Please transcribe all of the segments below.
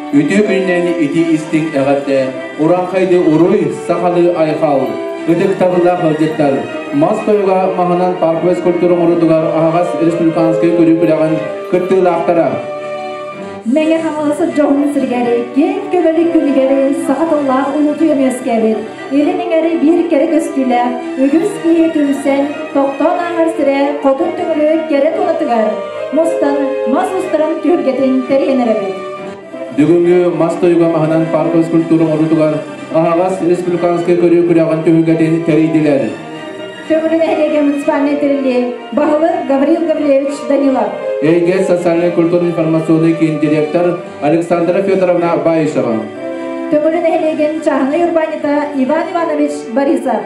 Үтүө күнүнэн ити истиҥ эҕэрдэ, урааҥхайды уруй, сахалыы айхал, ытыктабыллаах ыалдьыттар, мас тойуга маһынан парковай скульптура оҥоруутугар аһаҕас республиканскай көрүү күрэҕин кыттыылаахтара. Мэҥэ Хаҥалас дьоһун сиригэр киэҥ көбөлүк күнүгэр саха тыллаах улуутуйан үөскээбит илин эҥэри биир кэрэ көстүүлээх үгүс киһи түмсэн тохтоон ааһар сирэ Хотун Төҥүлү кэрэ тулатыгар мустан мас устарын түһүлгэтин тэрийэн эрэбит. Бүгүҥҥү мас тойуга маһынан парковай скульптура оҥоруутугар аһаҕас республиканскай көрүү күрэҕин түһүлгэтин тэрийдилэр. Төҥүлү нэһилиэгэ муниципальнай тэриллии баһылык Гаврил Гаврильевич Данилов. Эйгэ социальнай культурно-информационный киин директор Александра Федоровна Баишева. Төҥүлү нэһилиэгин чааһынай урбаанньыта Иван Иванович Борисов.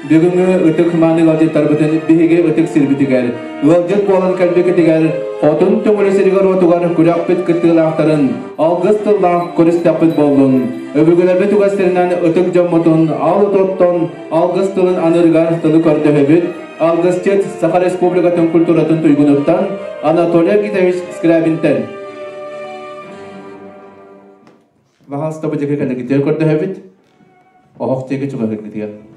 Бүгүҥҥү ытык мааны ыалдьыттарбытын биһиги ытык сирбитигэр, ыалдьыт буолан кэлбикитигэр, Хотун Төҥүлү сиригэр-уотугар күрэхпит кыттыылаахтарын алгыс тыллаах көрүстэхпит буоллун. Өбүгэлэрбит үгэстэринэн ытык дьоммутун ал ототтон алгыс тылын аныырыгар тылы көрдөһөбүт. Алгысчыт Саха Республикатын культуратын туйгунуттан Анатолий Гитович Скрябинтэн. Баһаалыста бу диэки кэлэргитигэр көрдөһөбүт. Оһох диэки чугаһыыргытыгар.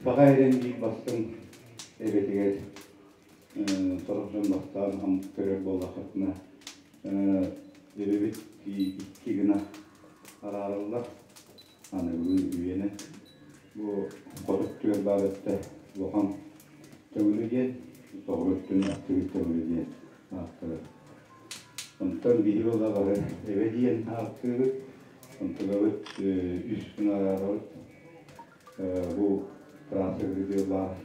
Саха эрин биир бастыҥ эбэтигэр сорох дьон бастаан көрөр буоллаххытына эбэбит икки гына араарыллар аныгылыы үйэнэн бу хоту өттүгэр баар өттө улахан Төҥүлү диэн соҕуруу өттүн аттыгыр Төҥүлү диэн ааттанар. Онтон биһиги буолла бары эбэ диэн ааттыыбыт. Онтугабыт үс күн араарабыт. Бу трасса кытыытыгар баар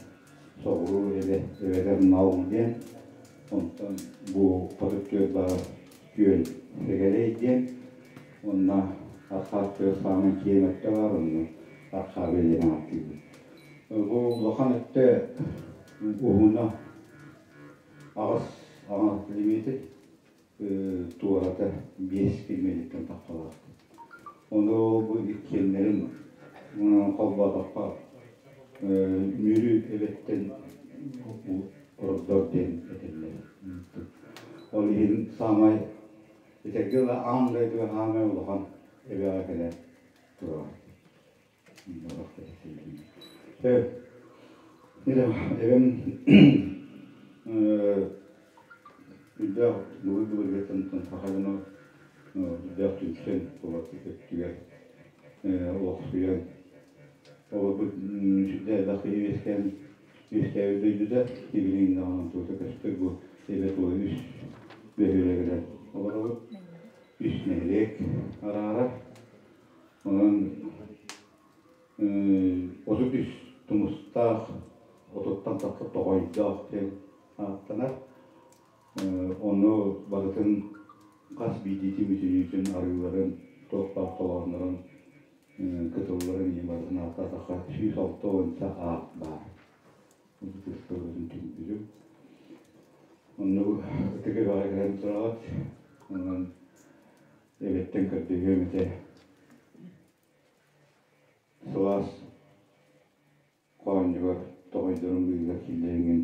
соҕуруу эбэ эбэтэр Нал диэн. Онтон бу хоту өттүгэр баар күөл Сэгэлэй диэн. Уонна арҕаа өттүгэр саамай киэҥ өттө баар, онно Архаабый диэн ааттыыбыт. Бу улахан өттө уһуна аҕыс аҥар километр, туората 5 километртэн тахсалаах. Ону бу иккиэннэрин холбоотоххо Мүрү эбэттэн Ордор диэн этэллэр. Ол иһин саамай этэргэ дылы аан дойдуга саамай улахан эбэҕэ кэлэн турар. Эбэм үрдээх былыр-былыргыттан саха дьоно үрдээх түмсэн олорбут өттүгэр олохсуйан олорбут сүрдээх элбэх киһи үөскээн үөскээбит дойдута сибилигин даҕаны туота көстөр бу эбэ тула үс бөһүөлэгинэн олоробут үс нэһилиэк араарар. Онон 33 тумустаах, отуттан тахса тоҕойдоох диэн ааттанар. Ону барытын хас биирдиитин бүтүнүүтүн арыыларын, туох толооннорун, кытылларын ийэ барытын ааттаатахха 160 аат баар. Ытыс түмпүтүм. Оннук ытык эбэҕэ кэлэн тураҕыт. Онон эбэттэн көрдөһүөм этэ. Сылаас хоонньугар тоҕойдорун быыһыгар киллэриҥин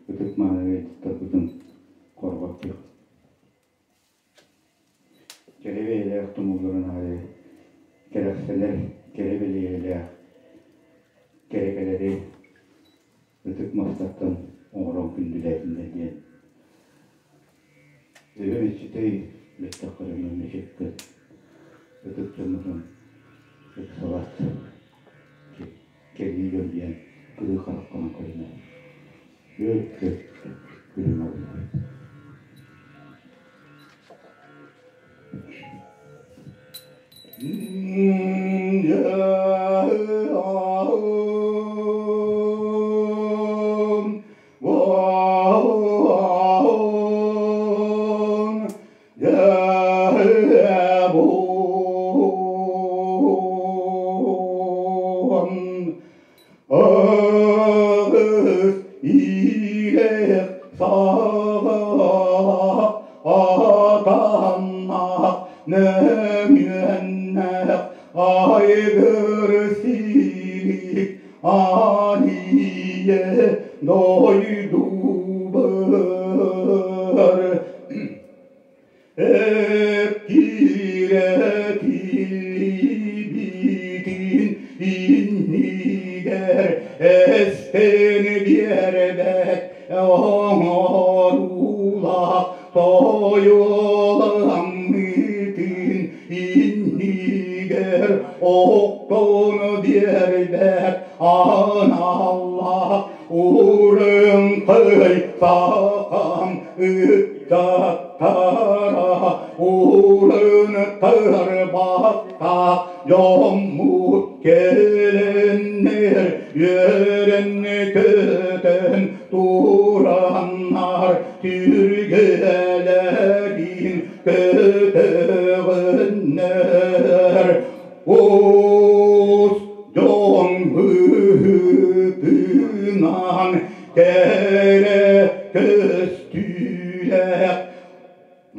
ытык мааны ыттарбытын хорҕоттух. Кэрэ бэйэлээх тумулларын аайы кэрэхсэнэр кэрэ бэлиэлээх кэрэкэлэри ытык мастартан оҥорон күндүлээтиннэр диэн Эбэм иччитэй бэттэххэринэ мечеккэ ытык дьоммутун ыксалаат кэлии дьон диэн кырыы хараххынан көрүнэ үөр-көт күлүм алынар. Айгыр Алие дойдубар Эптире тиллибитин иннигэр эстэн биэрбэт оҥоруулаах тойуоламмытын иннигэр охтон биэрбэт аналлаах урыҥхай сахам ыттаттара урын тырбаттаах дьоммут кэлэннэр үөрэн көтөн тураннар түргэлэрин көтөҕөннөр Ус дьон быһыытынан кэрэ көстүүлээх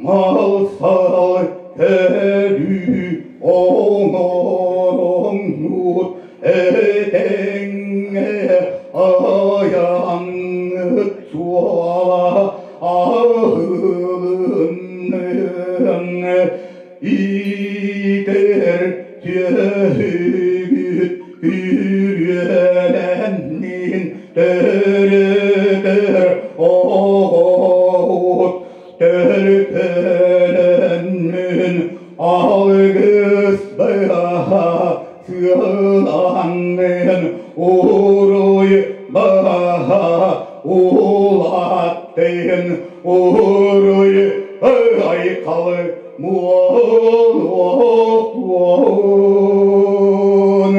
мал-сал көрүү оҥороҥҥут этэҥҥэ айаҥҥыт суола аһылынныҥ Иитэр сүөһүгүт күрүөлэннин төрөтөр оҕоҕут төлкөлөннүн алгыс быһа сыаланнын уруй баһа улаттын уруй айхалы буолуохтун.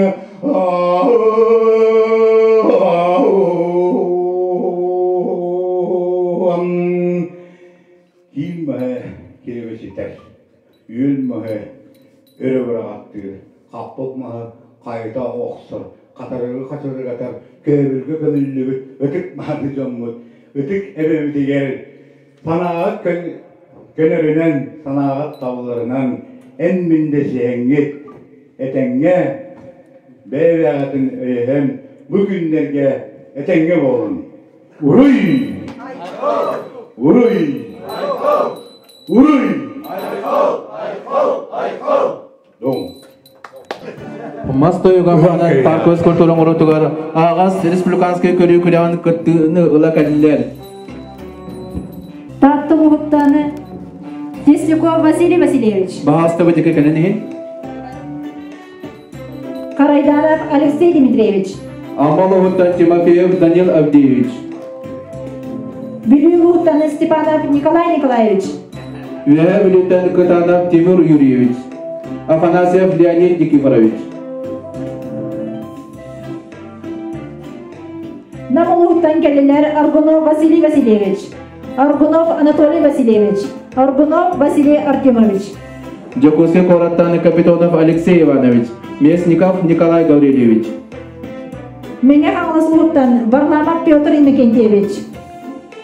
Киин маһы кирэбэчитэр, үөл маһы өрө быраҕаттыыр, хаппыт маһы хайыта охсор, хатарыгы хачырыгатар, көөбүлгэ көмүллүбүт ытык мааны дьоммут, ытык эбэбитигэр санааҕыт көнөрүнэн, санааҕыт табылларынан эн мин дэсиһэҥҥит, этэҥҥэ бэйэ-бэйэҕитин өйөһөн бу күннэргэ этэҥҥэ буолун. Уруй! Уруй! Уруй! Дом. Мас тойуга хаанан парковый скульптура оҥоротугар ааҕас республиканскай көрүү күрэҕин кыттыыны ыла кэллилэр. Таатта улууһуттан Тесляков Василий Васильевич. Баһаастабыт ика кэлэн иһин. Карайдаров Алексей Дмитриевич. Амма улууһуттан Тимофеев Данил Авдеевич. Бүлүү улууһуттан Степанов Николай Николаевич. Үөһээ Бүлүүттэн Кытанов Тимур Юрьевич. Афанасьев Леонид Никифорович. Нам улууһуттан кэллилэр Аргунов Василий Васильевич, Аргунов Анатолий Васильевич, Аргунов Василий Артемович. Дьокуускай куораттан Капитонов Алексей Иванович, Местников Николай Гаврильевич. Мэҥэ Хаҥалас улууһуттан Варламов Петр Иннокентьевич,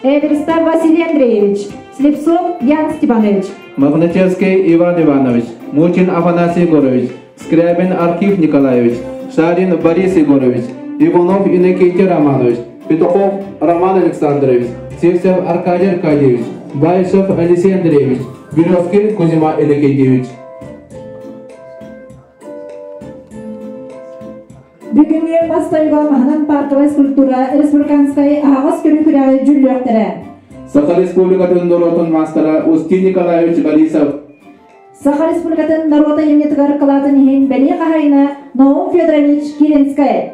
Эверстов Василий Андреевич, Слепцов Ян Степанович. Мохначевский Иван Иванович, Мучин Афанасий Егорович, Скрябин Архив Николаевич, Шарин Борис Егорович, Иванов Иннокентий Романович, Петухов Роман Александрович, Сивцев Аркадий Аркадьевич, Баишев Алексей Андреевич, Березкин Кузьма Иннокентьевич. Бүгүҥҥү мас тойуга маһынан парковай скульптура республиканскай аһаҕас көрүү күрэҕи дьүүллүөхтэрэ. Саха Республикатын норуотун маастара Устин Николаевич Борисов. Саха Республикатын норуота айымньытыгар кылаатын иһин бэлиэ хаһаайына Наум Федорович Киренскай.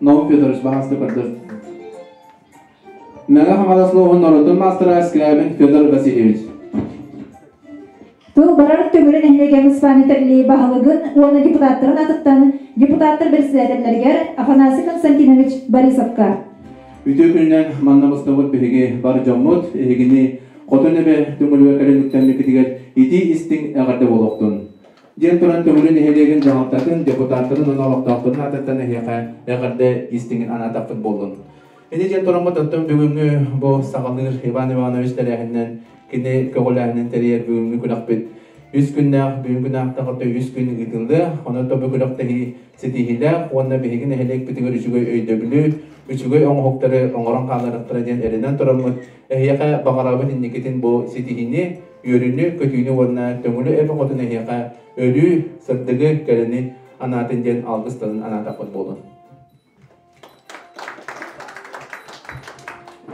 Наум Федорович баһаста көрдөр. Мэҥэ Хаҥалас улууһун норуотун маастара Скрябин Федор Васильевич. Тыл барар Төҥүрү нэһилиэгэ Мыспааны тэрилии баһылыгын уонна депутаттарын атыттан депутаттар бэрэссэдээтэллэригэр Афанасий Константинович Борисовка. Үтүө күнүнэн манна мустубут биһиги бар дьоммут, эһигини Хотун эбэ Төҥүлүгэ кэлэн үктэммиккитигэр итии истиҥ эҕэрдэ буолуохтун. Диэн туран Төҥүлү нэһилиэгин дьаһалтатын, депутаттарын уонна олохтоохторун аатыттан эһиэхэ эҕэрдэ истиҥин анаатахпыт буоллун. Ини диэн тураммыт оттон бүгүҥҥү бу саҕалыыр Иван Иванович тэрээһининэн кини көҕүлээһинин тэрийэр бүгүҥҥү күрэхпит үс күннээх бүгүн күнээх үс күн ыытыллыа. Онон бу күрэхтэһии ситиһиилээх уонна биһиги нэһилиэкпитигэр үчүгэй өйдөбүлү, үчүгэй оҥоһуктары оҥорон хаалларыахтара диэн эрэнэн тураммыт эһиэхэ баҕарабыт инникитин бу ситиһиини, үөрүүнү, көтүүнү уонна төҥүлү эбэ хотун эһиэхэ өрүү, сырдыгы, кэрэни анаатын диэн алгыс тылын анаатахпыт буолун.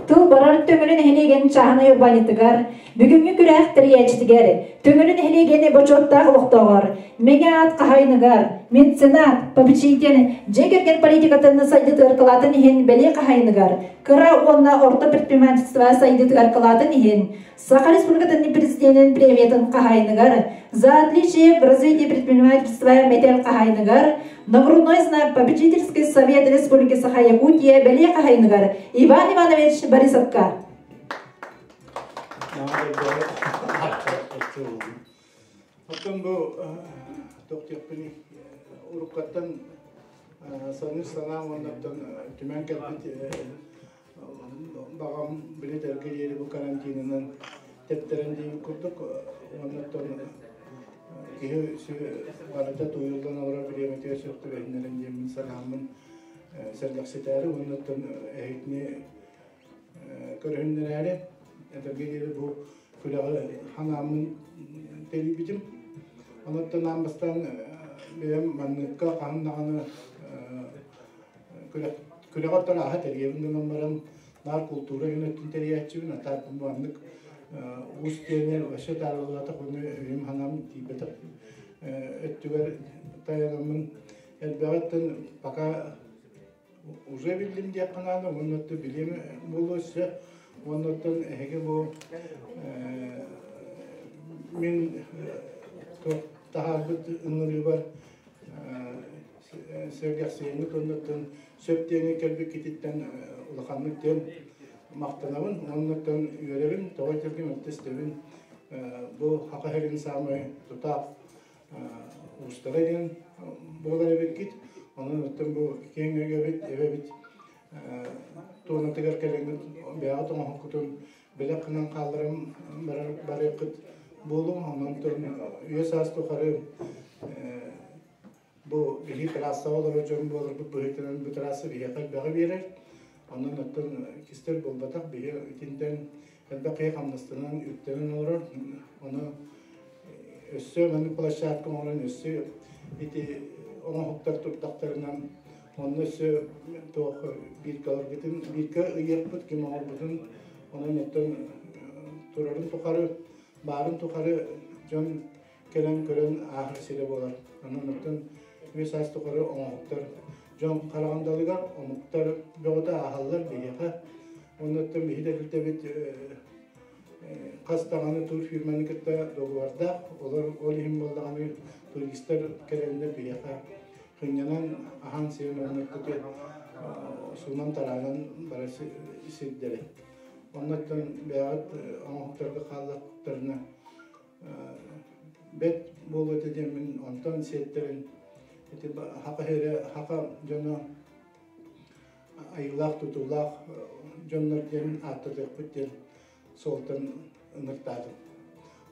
Тыл барар Төҥүлү нэһилиэгин чааһынай урбаанньытыгар, бүгүҥҥү күрэх тэрийээччитигэр, Төҥүлү нэһилиэгин бочуоттаах олохтооҕор, Мэҥэ аат хаһаайыныгар, меценат, попечитель, дьиэ кэргэн политикатын сайдыытыгар кылаатын иһин бэлиэ хаһаайыныгар, кыра уонна орто предпринимательство сайдыытыгар кылаатын иһин, Саха Республикатын Президенин премиятын хаһаайыныгар, За отличие в развитии предпринимательства мэтээл хаһаайыныгар, Нагрудной знак Попечительский совет Республики Саха-Якутия бэлиэ хаһаайыныгар Иван Иванович Борисовка. Оттон бу тохтуохпун уруккаттан саныыр санаам уоннаттан түмэн кэлбит баҕам били эргэ диэри бу карантинынан тэптэрэн диэбит курдук уоннаттан киһи барыта тууйуллан олорор бириэмэтигэр сөп түбэһиннэрэн диэммин санааммын сэргэхситээри уоннаттан эһигини көрүһүннэрээри этэргэ диэри бу күрэҕи ханааммын тэрийбитим. Онуттан аан бастаан бэйэм манныкка хаһан даҕаны Күрэҕэр тарааһа тэрийэбин гынан баран, наар култуура гына өттүн тэрийээччибин, а так маннык уус диэни вообще таарыллыбатах уонна өйүм-санаам тиийбэтэх өттүгэр тайанаммын элбэҕиттэн пока уже биллим диэххэ наада уонна оттон билиэм буолуо өссө уонна оттон эһиги бу мин таһаарбыт ыҥырыыбар сэргэхсийэни тоннуттан сөп диэҥҥэ кэлбиккититтэн улаханнык диэн махтанабын уоннаттан үөрэбин тоҕо этэргин өттөстөбүн бу Саха сирин саамай тутаах уустара диэн буолар эбиккит онон оттон бу киэҥ эгэбит эбэбит туонатыгар кэлэҥҥит бэйэҕит оҥоһуккутун бэлэх гынан хаалларан барыаххыт буолуҥ онон үйэ саас тухары Бу биһиги трассаҕа олорор дьон буоларбыт быһыытынан бу трасса биһиэхэ элбэҕи биэрэр. Онон оттон кистэл буолбатах, биһи итинтэн элбэх киһи хамнастанан, үптэнэн олорор. Ону өссө маннык площадка оҥорон, өссө ити оҥоһуктар турдахтарынан, онно өссө туох бииркаларбытын бииркэ ыйыахпыт, ким оҥорбутун. Онон оттон турарын тухары, баарын тухары дьон кэлэн көрөн ааһар сирэ буолар. Онон оттон үс аас тухары оҥоһуктар дьон хараҕын омуктар бөҕөтө ааһаллар биһиэхэ. Оннуттан биһи тэрилтэбит хас даҕаны турфирманы кытта договардаах. Олор ол иһин буоллаҕына туристар кэлэннэр биһиэхэ хынньанан, аһаан сиэн оннуттати суунан тараанан барар сирдэри. Оннуттан бэйэҕит оҥоһуктарга хааллахтарына бэт буолуо этэ диэммин, онтон сиэттэрин ити хака эрэ хака дьоно айыылаах тутуулаах дьоннор диэн ааттатыахпыт диэн суолтан ыҥыртаатым.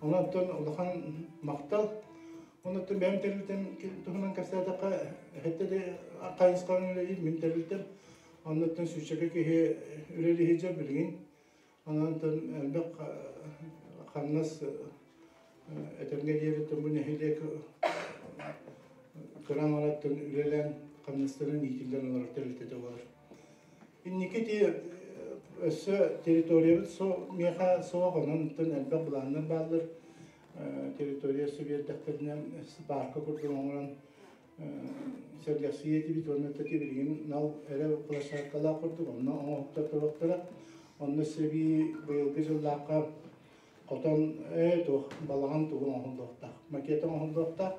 Онон улахан махтал. Онон бэйэм тэрилтэм туһунан кэпсээтэххэ, хэттэ де хайысханан үлэлиир мин тэрилтэм. Оннуттан сүүсчэкэ киһи үлэлиһиджэр билигин. Онон элбэх хамнас этэргэ диэри бу нэһилиэк кыра аҥараттан үлэлээн хамнастарын иитиллэн олорор тэрилтэтэ буолар. Инники ти өссө территориябыт миэхэ суох, онон элбэх былааннар бааллар. Территория өссө биэрдэхтэринэ парка курдук оҥорон сэргэхсийэ этибит уонна билигин нал эрэ площадкалаах курдук, онно оҥоһуктар туруохтара. Онно сэбии быйылгы дьыллаахха хотон туох балаҕан тугу оҥоһуллуохтаах, макет оҥоһуллуохтаах,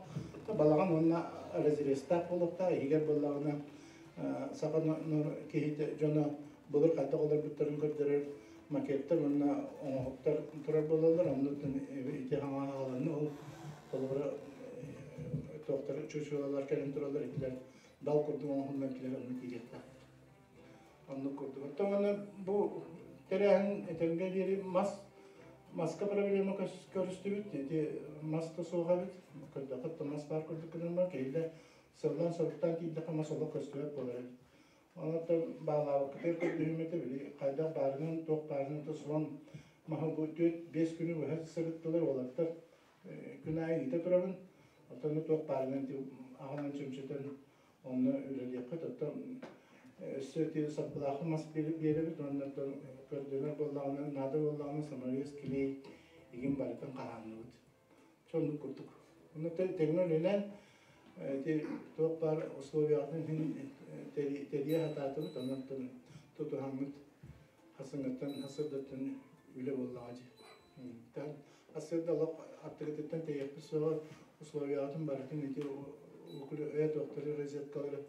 балаҕан уонна разрезтаах буолуохтаах, иһигэр буоллаҕына саха киһитэ дьоно былыр хайдах олорбуттарын көрдөрөр макеттар уонна оҥоһуктар турар буолаллар. Оннуттан ити хаҥааланы ол холобура туохтар чучулалар кэлэн тураллар, итилэр дал курдук оҥоһуллан килер онно киириэхтээх. Оннук курдук. Оттон онно бу тэрээһин этэргэ диэри мас маска проблема көрүстүбүт. Ити мас да суох эбит. Көрдөхөт да мас баар курдук гынан бар. Киһилэр сыллан соруктаан киирдэххэ мас олох көстүбэт буолар эбит. Онон баалаабыккытыгар көрдөһүмэтэ били хайдах баарынан, туох баарынан то суон маһы бу 4-5 күнү быһа сырыттылар уолаттар. Күн аайы ыыта турабын. Оттон туох баарынан аҕалан чөмчөтөн онно үлэлиэххит. Оттон өссө ити саппылаахы мас биэрэбит, оннуттан көрдөнөр буоллаҕына, наада буоллаҕына саморез, клей игин барытын хаһаанныбыт. Соннук курдук. Онно тэҥҥэ үлэлээн ити туох баар условиятын иһин тэрийэ сатаатыбыт, онон тутуһаммыт хасыҥҥыттан хасырдаттан үлэ буоллаҕа дии. Хасырда олох аттыгытыттан тэйиэхпит суоҕа, условиятын барытын ити туохтары розеткалары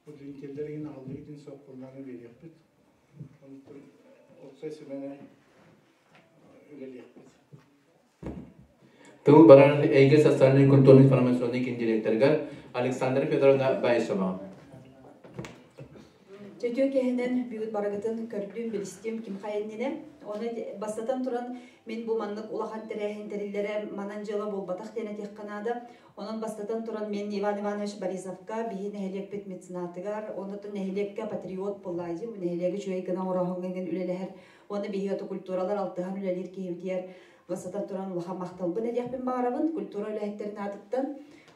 удлинителлэр иһин аҕаллыбытын суох буоллаҕына биэриэхпит. Онтон уопсай сүбэнэн үлэлиэхпит. Тыл барар эйгэ социальный культурный информационный киин директорыгар Александра Федоровна Баишева. Чөтүө кэһинэн бүгүн барыгытын көрдүм, билистим ким хайыннинэ. Оны бастатан туран мин бу маннык улахан тэрээһин тэриллэрэ манан дьыала буолбатах диэн этиэххэ наада. Онон бастатан туран мен Иван Иванович Борисовка биһи нэһилиэкпит меценатыгар, оннотон нэһилиэккэ патриот буоллаажы, бу нэһилиэги үчүгэй гына оҥороһуҥҥа үлэлэһэр, уонна биһи культуралар алтыһан үлэлиир киһибитигэр бастатан туран улахан махталбын этиэхпин баҕарабын культура үлэһиттерин аатыттан.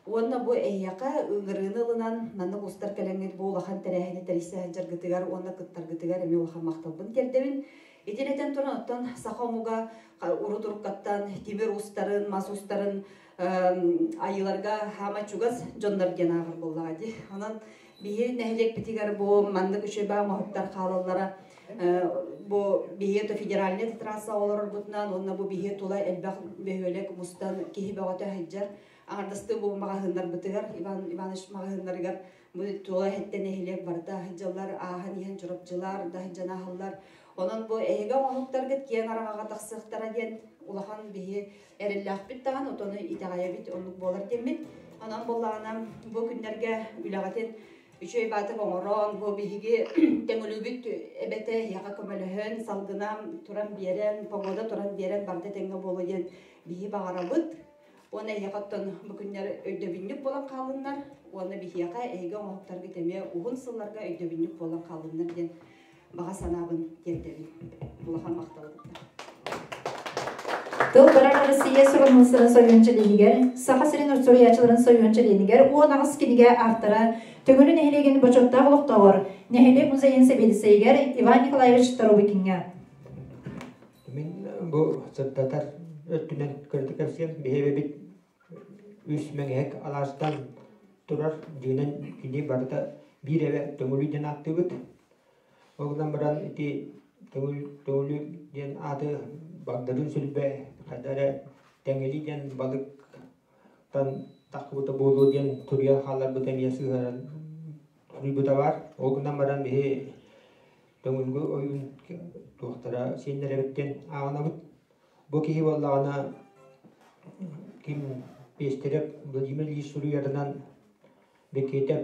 Уонна бу эһиэхэ ыҥырыыны ылынан маннык устар кэлэҥҥит бу улахан тэрээһини тэрийсэ сылдьаргытыгар уонна кыттаргытыгар эмиэ улахан махталбын тиэрдэбин. Итин этэн туран оттон саха омуга урут уруккаттан тимир устарын, мас устарын айыларга хаама чугас дьоннор диэн ааҕар буоллаҕа дии. Онон биһи нэһилиэкпитигэр бу маннык үчүгэй оҥоһуктар хаалаллара бу биһи то федеральный трасса олорорбутунан уонна бу биһи тула элбэх бөһүөлэк мустан киһи бөҕөтө сылдьар. Аҥардасты бу маҕаһыыннарбытыгар, Иван Иванович маҕаһыыннарыгар бу тула хэттэн нэһилиэк барыта сылдьаллар, ааһан иһэн чурапчылар да сылдьан ааһаллар. Онон бу эһиги оҥоһуктаргыт киэҥ араҥаҕа тахсыахтара диэн улахан биһи эрэллээхпит даҕаны, отону итэҕэйэбит оннук буолар диэммит. Онон буоллаҕына бу күннэргэ үлэҕитин үчүгэй баатык оҥорон, бу биһиги тэҥүлүүбүт эбэтэ эһиэхэ көмөлөһөн, салгына туран биэрэн, погода туран биэрэн барыта тэҥҥэ буолуо диэн биһи баҕарабыт. Уонна эһиэхэ оттон бу күннэр өйдөбүнньүк буолан хаалыннар, уонна биһиэхэ эһиги оҥоһуктаргыт эмиэ уһун сылларга өйдөбүнньүк буолан хаалыннар диэн. баҕа санаабын тиэрдэбин. Улахан махталы кытта. Тыл барар Россия суруналыыстарын сойуун чилиэнигэр, Саха сирин суруйааччыларын сойуун чилиэнигэр 18 кинигэ автора, Төҥүлү нэһилиэгин бочуоттаах олохтооҕор, нэһилиэк музейын сэбиэдиссэйигэр Иван Николаевич Торобыкиҥҥа. Мин бу сырдатар өттүнэн көрдө кэпсиэм. Биһиэбит үс мэҥэһик алаастан турар дьиҥинэн кини барыта биир эбэ Төҥүлү диэн ааттыыбыт. Ол гынан баран ити Төҥүл Төҥүлү диэн ааты Багдарыын Сүлбэ хайда эрэ Тэҥили диэн балыктан тахсыбыта буолуо диэн суруйан хаалларбыта эмиэ сыһыаран суруйбута баар. Ол гынан баран биһи Төҥүлгү ойуун туохтара сиэннэр эбит диэн ааҕынабыт. Бу киһи буоллаҕына ким Пестерев Владимир Ильич суруйарынан Бекетов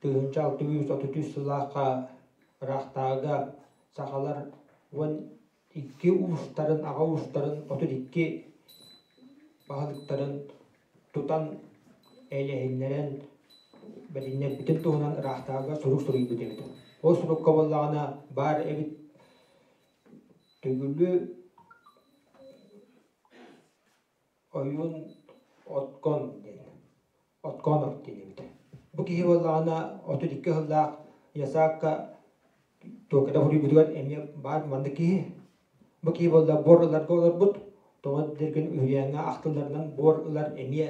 1633 сыллаахха ыраахтааҕыга сахалар 12 уустарын, аҕа уустарын 32 баһылыктарын тутан эйэлэһиннэрэн бэриннэрбитин туһунан ыраахтааҕыга сурук суруйбут эбит. Ол сурукка буоллаҕына баар эбит Төгүлү ойуун Откон диэн, Отконов диэн эбит. Бу киһи буоллаҕына 32 сыллаах Ясакка Туокада суруйбутугар эмиэ баар маннык киһи. Бу киһи буолла буор ыларга олорбут, тоҕо диэргин үһүйээҥҥэ ахтылларынан буор ылар эмиэ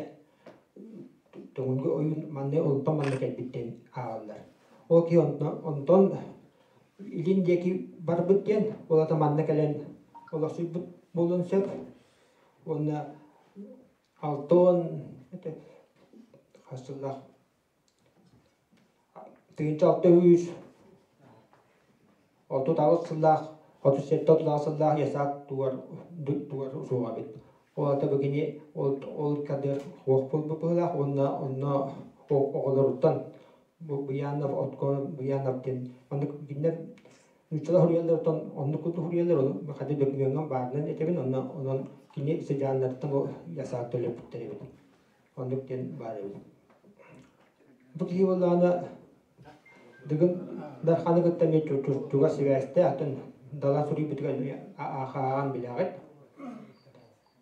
Төҥүлгү ойуун манна онтон манна кэлбит диэн ааҕаллар. Ол киһи онтон илин диэки барбыт диэн, ол ата манна кэлэн олохсуйбут буолуон сөп. Уонна 60 хас сыллаах 1603 38 сыллаах 37 сыллаах ясаак тугар тугар суоҕа эбит. Ол ата бу кини ол ол кадыр суох буолбут быһыылаах уонна онно оҕолоруттан бу Буянов Отконов Буянов диэн оннук кинилэр нууччалар суруйалларыттан оннук курдук суруйаллар ону хата докумуоҥҥа баарынан этэбин онно онон кини сыдьааннарыттан ол ясаак төлөппүттэр эбит. Оннук диэн баар эбит. Бу киһи буоллаҕына Дыгын Дарханы кытта эмиэ чугас сибээстээх, оттон Далан суруйбутугар эмиэ ааҕан билэҕит.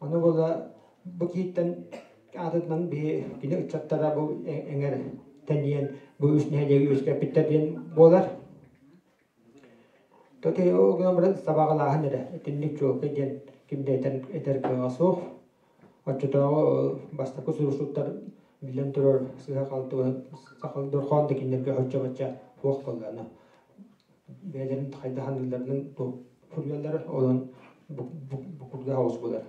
Аны буола бу киһиттэн аатытынан биһи кини ыччаттара бу эҥэр тэнийэн бу үс нэһилиэги үөскэппиттэр диэн буолар. Тоти ол гынан баран сабаҕалааһын эрэ итинник чуолкай диэн ким да этэр, этэр кыаҕа суох. Оччотооҕу бастакы суруксуттар биллэн турар сыыһа-халты сахалыы дорҕоон да кинилэргэ оччо-бачча суох буоллаҕына бэйэлэрин хайдах саныылларынан суруйаллар, онон букурга соҕус буолар.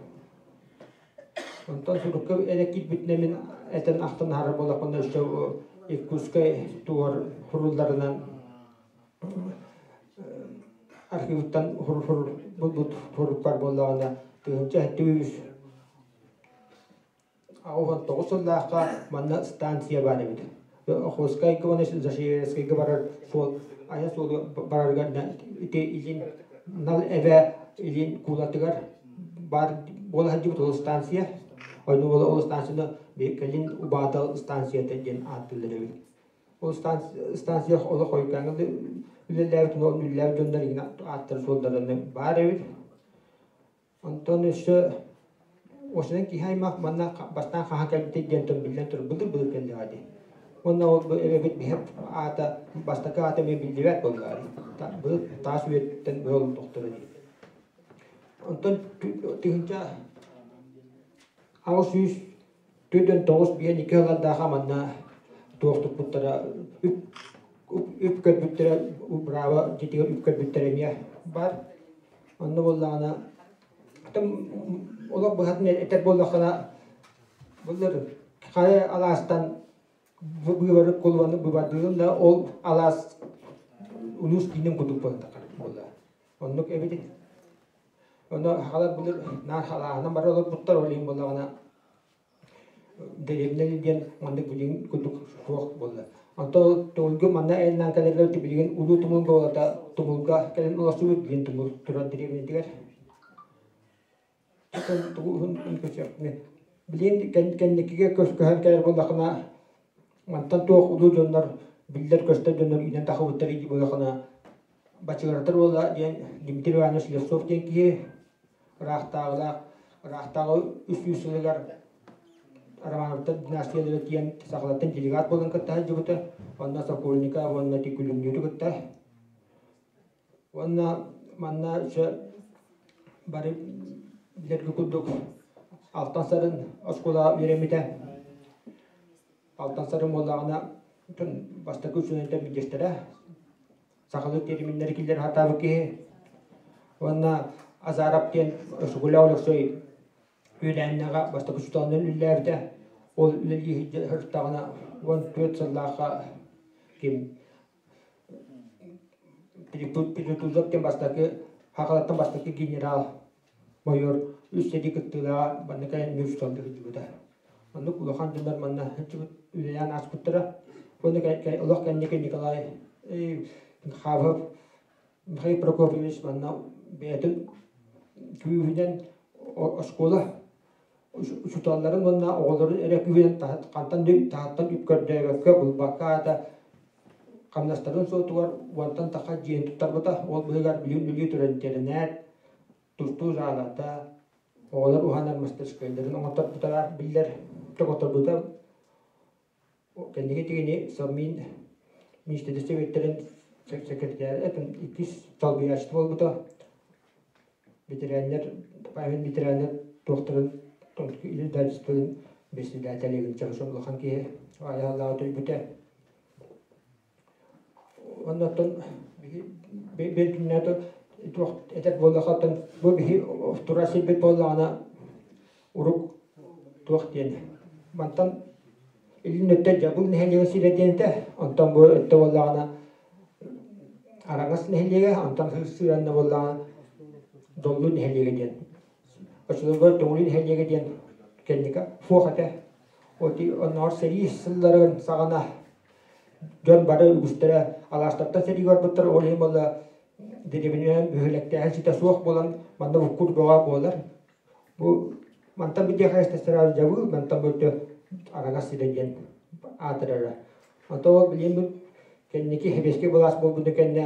Онтон сурукка эрэ киирбитинэн мин этэн ахтан аһарар буоллахпына өссө Иркутскай туор сурулларынан архивыттан булбут сурукпар буоллаҕына 1789 сыллаахха манна станция баар эбит. Охотскайга уонна Зашиверскайга барар суол айан суолу барарыгар ити илин Нал эбэ илин куулатыгар баар буола сылдьыбыт ол станция. Онно ол станцияны кэлин Убаатал станцията диэн ааттыыллар эбит. Ол станция олох хойуккааҥҥа үлэлээбит, үлэлээбит дьоннор игин ааттара суолларынан баар эбит. Онтон өссө осунан киһи аймах манна бастаан хаһан кэлбитий диэн биллэн турар былыр-былыр кэллэҕэ дии. Уонна ол эбэбит биһи аата бастакы аата эмиэ биллибэт буоллаҕа дии. Былыр таас үйэттэн быһа олордохторо дии. Онтон 1849 биэн икки сыллардаахха манна туох туппуттара үп үп көрбүттэрэ браво дьиэтигэр үп көрбүттэрэ эмиэ баар. Онно буоллаҕына олох быһатын этэр буоллаххына былыр хайа алаастан быыбары кулубаны быыбардыырын да ол алаас улуус киинин курдук буолла. Оннук эбит. Онно сахалар былыр наар халааһынан бара олорбуттар, ол иһин буоллаҕына дэриэбинэ диэн маннык билигин курдук суох буолла. Онтон Тумулга манна айаннаан кэлэргэ билигин Улуу Тумулга уолата Тумулга кэлэн олорсубут билигин Тумул турар дэриэбинэтигэр. Тугу уһун Билигин кэнникигэ көһөн кэлэр буоллахына мантан туох улуу дьоннор биллэр көстөр дьоннор үүнэн тахыбыттар дии буоллахына. Бачыгыратар уола диэн Дмитрий Иванович Слепцов диэн киһи ыраахтааҕылаах ыраахтааҕы 300 сылыгар Романовтар династиялара тиийэн сахалартан делегат буолан кытта сылдьыбыта. Онно Сокольников уонна Күлүмнүүрү кытта. Уонна манна өссө бары билэргэ курдук Алтан Сарын оскуолаҕа үөрэммитэ. Алтан Сарын буоллаҕына бастакы үчүгэйдэр биирдэстэрэ. Сахалыы терминнэри киллэрэ сатаабыт киһи. Уонна Азаров диэн Шугуля Өлөксөй үөлээннэҕэ бастакы учууталынан үлэлээбитэ. Ол үлэлии сырыттаҕына 14 сыллаахха ким Петузов диэн бастакы Хахалаттан бастакы генерал майор үс сэрии кыттыылааҕа манна кэлэн эмиэ учууталлыы сылдьыбыта. Оннук улахан дьоннор манна сылдьыбыт үлэлээн ааспыттара. Уонна олох кэнники Николай Хабов Михаил Прокопьевич манна бэйэтин күүһүнэн оскуола учууталларын уонна оҕолорун эрэ күүһүнэн хантан таһыттан үп көрдөөбөккө, булбакка аата хамнастарын суотугар уонтан тахса дьиэни туттарбыта. Ол быыһыгар билигин үлэлии турар интэринээт, тустуу саалата, оҕолор уһанар мастерскойдарын оҥотторбута биллэр оҥотторбута. Кэнники тигини Совмин министрдэр сэбиэттэрин секретарь иккис солбуйааччыта буолбута. Ветераннар, Павел ветераннар туохтарын издательствотын председателигин чахчы улахан киһи айааллааҕы төлбүтэ. Оннуттан биир күннээтэ туох этэр буоллахха бу биһи турар сирбит буоллаҕына урук туох диэн мантан илин өттө Дьабыл нэһилиэгэ сирэ диэн этэ, онтон бу өттө буоллаҕына Араҥас нэһилиэгэ, онтон сыранна буоллаҕына Доллу нэһилиэгэ диэн. Оччолорго Төҥүлү нэһилиэгэ диэн кэнники суох этэ. Оннооҕор сэрии сылларын саҕана дьон бары үгүстэрэ алаастартан сэриигэ барбыттар, ол иһин буолла дэриэбинэнэн бөһүөлэктээһин ситэ суох буолан манна буккур бөҕө буолар. Бу мантан биһиэхэ сразу дьабыыл, мантан бу өттө араҥас сирэ диэн аатырара. Онтон ол билигин кэнники сэбиэскэй былаас буолбутун кэннэ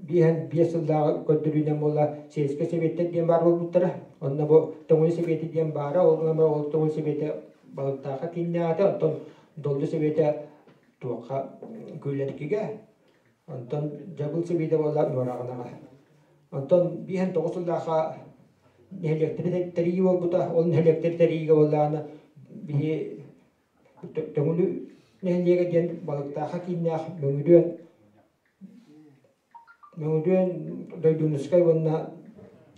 1905 сыллааҕы көрдөрүүнэн буолла сельскэй сэбиэттэр диэн баар буолбуттара. Онно бу Төҥүлү сэбиэтэ диэн баара, ол гынан баран ол Төҥүлү сэбиэтэ Балыктаахха кииннээҕитэ, оттон Доллу сэбиэтэ туохха Күөлэркигэ, онтон Дьабыл сэбиэтэ буолла Нуораҕанаҕа. Онтон 59 сыллаахха нэһилиэктэри тэрийии буолбута. Ол нэһилиэктэри тэрийиигэ буоллаҕына биһи Төҥүлү нэһилиэгэ диэн Балыктаахха кииннээх Мөҥүрүөн Мөҥүрүөн Дойдунускай уонна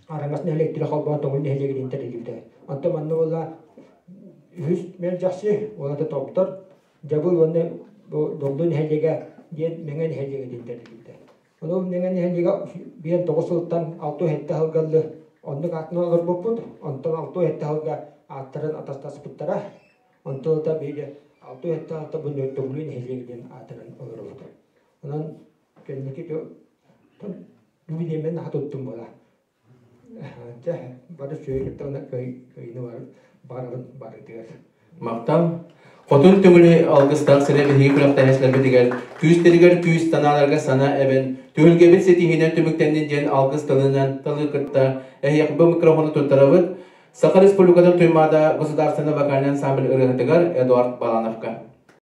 Араҥас нэһилиэктэрэ холбоон Төҥүлү нэһилиэгин иһин тэриллибитэ. Онтон манна буолла үһүс Мэлдьэхси уонна Томтор, Дьабыл уонна бу Доллу нэһилиэгэ диэн Мэҥэ нэһилиэгэ диэн тэриллибитэ. Ону Мэҥэ нэһилиэгэ 59 сылтан 67 сылга оннук аатынан олорбуппут. Онтон 67 сылга ааттарын атастаспыттара. Онтон ыла биһиги 67 бу Төҥүлү нэһилиэгэ диэн аатыран олоробут. Онон кэнники юбилеймин наһаа туттум буола. Дьэ, бары үчүгэй кытта кыайыыны барабын барытыгар. Махтал. Хотун Төҥүлү алгыстаах сирэ биһиги күрэхтэһээччилэрбитигэр күүстэригэр күүс, санааларга санаа эбэн, түһүлгэбит ситиһиинэн түмүктэннин диэн алгыс тылынан тылы кытта эһиэхэ бу микрофону туттарабыт. Саха Республикатын Туймаада государственный вокальный ансамбль ырыаһытыгар Эдуард Балановка.